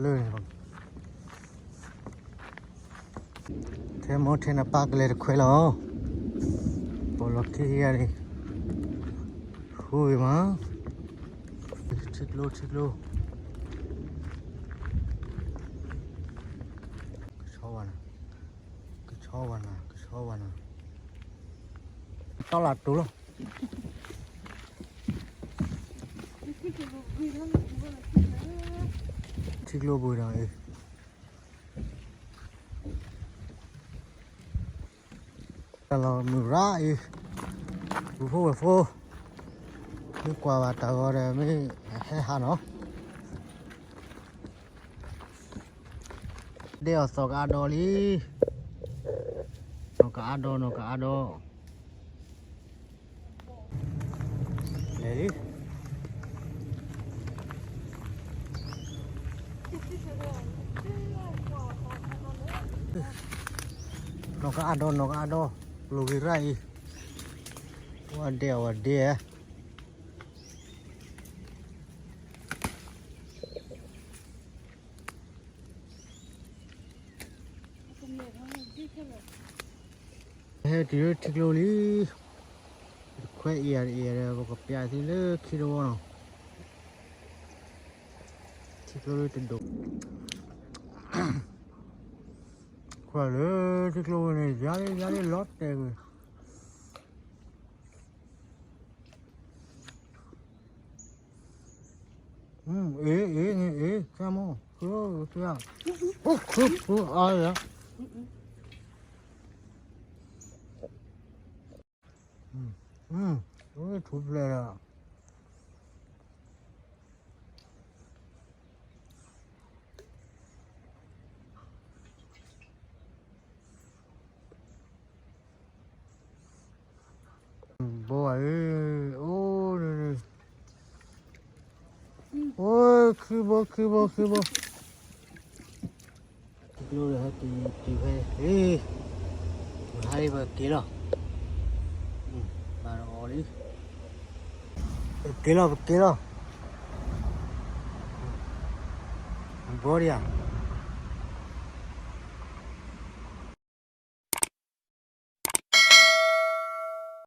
လၢန့ၣ်, ထဲမိၢ်ထဲနပၢ်ကလဲၤတခွဲလီၤ, ပိာ်လီၤခံဂၤန့ၣ်, ဃုဂ့ၤမး, ထံကျိထံကျိ, ကဆီဝါနၤ, ကဆီဝါနၤ, ကဆီဝါနၤ, တီၢ်လၢတူၢ်လီၤ. ထံကျိပူၤဒီးအံၤ, တၢ်လီၤမုၢ်ရၣ်အံၤ, ပူၤဖိဝဲၢ်ဖိ, မ့ၢ်ကွၢ်ဘၣ်တၢ်ဂီၤဒီးမ့ၢ်ဟဲဟးနီၤ. ဒဲအီၤသီၣ်ကအါဒီလံ, နီၢ်ကအါဒီ နီၢ်ကအါဒီ, လဲၤလံ, နီၢ်ကအါဒီ နီၢ်ကအါဒီ, လိၤဂ့ၤရၣ်အံၤ, ဝဲဒဲအီၤဝဲဒဲဧါ. ဟဲတုၤလၢထံကျိလံ, တခွဲအံၤယၤတအံၤဒီး ပကပျးသုလၢခံတဝီနီၤ, ထံကျိလၢတဒိၣ်, ခွဲလၢထံကျိဝဲန့ၣ် ယၤလံ ယၤလံလီၤတဲာ်ကွံာ် အ့ အ့ န့ၣ် အ့ ကၢ်မိၢ် ဃု ကၢ် အိၣ် ဃု ဃု အါယၤ ထူဖျဲးဒီး ဘိဧၢ, အိၣ်န့ၣ်, အိၣ် ခံဘိ ခံဘိ ခံဘိ, ကျိဒီးဟဲက့ၤတုၤဖဲ, ဟါလံ ပက့ၤလီၤ, ပာ်လီၤအီၤလံ, ပက့ၤလီၤ ပက့ၤလီၤ, ဘိဒံးဧါ.